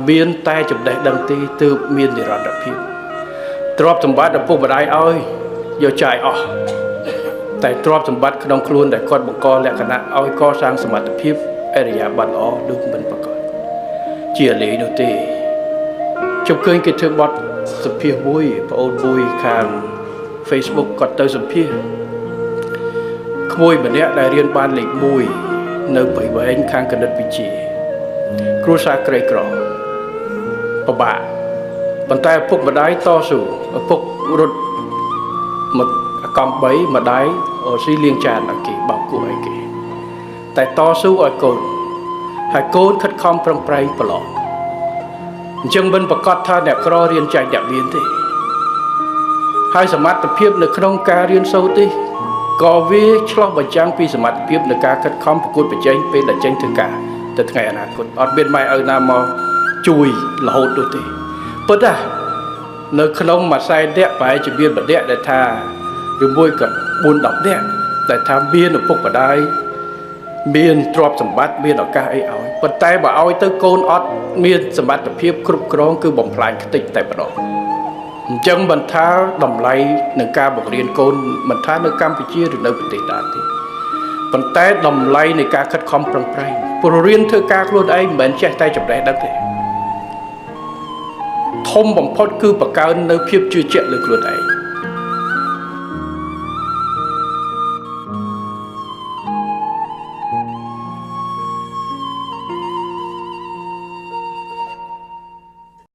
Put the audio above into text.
មានតែចំណេះដឹងទេទើបមាននិរន្តរភាពទ្រព្យសម្បត្តិឪពុកម្ដាយឲ្យយកចាយអស់តែទ្រព្យសម្បត្តិក្នុងខ្លួនដែលគាត់បង្កលក្ខណៈឲ្យកសាងសមត្ថភាពអរិយាប័ត្រល្អនោះមិនប្រកបជាលេនោះទេជុំឃើញគេធ្វើបទសម្ភាសមួយប្អូនមួយខាង Facebook គាត់ទៅសម្ភាសក្មួយម្នាក់ដែលរៀនបានលេខ1នៅបៃវែងខាងគណិតវិទ្យាគ្រួសារក្រីក្រពិបាកប៉ុន្តែឪពុកម្ដាយតស៊ូឪពុករត់មកកង់3ម្ដាយស៊ីលាងចានឲ្យគេបោកគក់ឲ្យគេតែតស៊ូឲ្យកូនហើយកូនខិតខំប្រឹងប្រែងប្រឡងអញ្ចឹងមិនប្រកាសថាអ្នកក្ររៀនចាញ់អ្នកមានទេហើយសមត្ថភាពនៅក្នុងការរៀនសូត្រនេះក៏វាឆ្លោះបញ្ចាំងពីសមត្ថភាពในការខិតខំប្រកួតប្រជែងពេលដែលចេញធ្វើការទៅថ្ងៃអនាគតអត់មានម៉ែឪណាមកជួយរហូតនោះទេពិតណានៅក្នុងមួយសែននាក់ប្រហែលជាមានម្នាក់ដែលថាឬមួយក៏4 10នាក់ដែលថាមានឪពុកម្ដាយមានទ្រព្យសម្បត្តិមានឱកាសអីឲ្យប៉ុន្តែបើឲ្យទៅកូនអត់មានសមត្ថភាពគ្រប់គ្រងគឺបំផ្លាញខ្ទេចតែម្ដងអញ្ចឹងមិនថាតម្លៃនឹងការបង្រៀនកូនមិនថានៅកម្ពុជាឬនៅប្រទេសណាទេប៉ុន្តែតម្លៃនៃការខិតខំប្រឹងប្រែងព្រោះរៀនធ្វើការខ្លួនឯងមិនមែនចេះតែចំណេះដឹងទេធំបំផុតគឺបង្កើននៅភាពជឿជាក់លើខ្លួនឯង។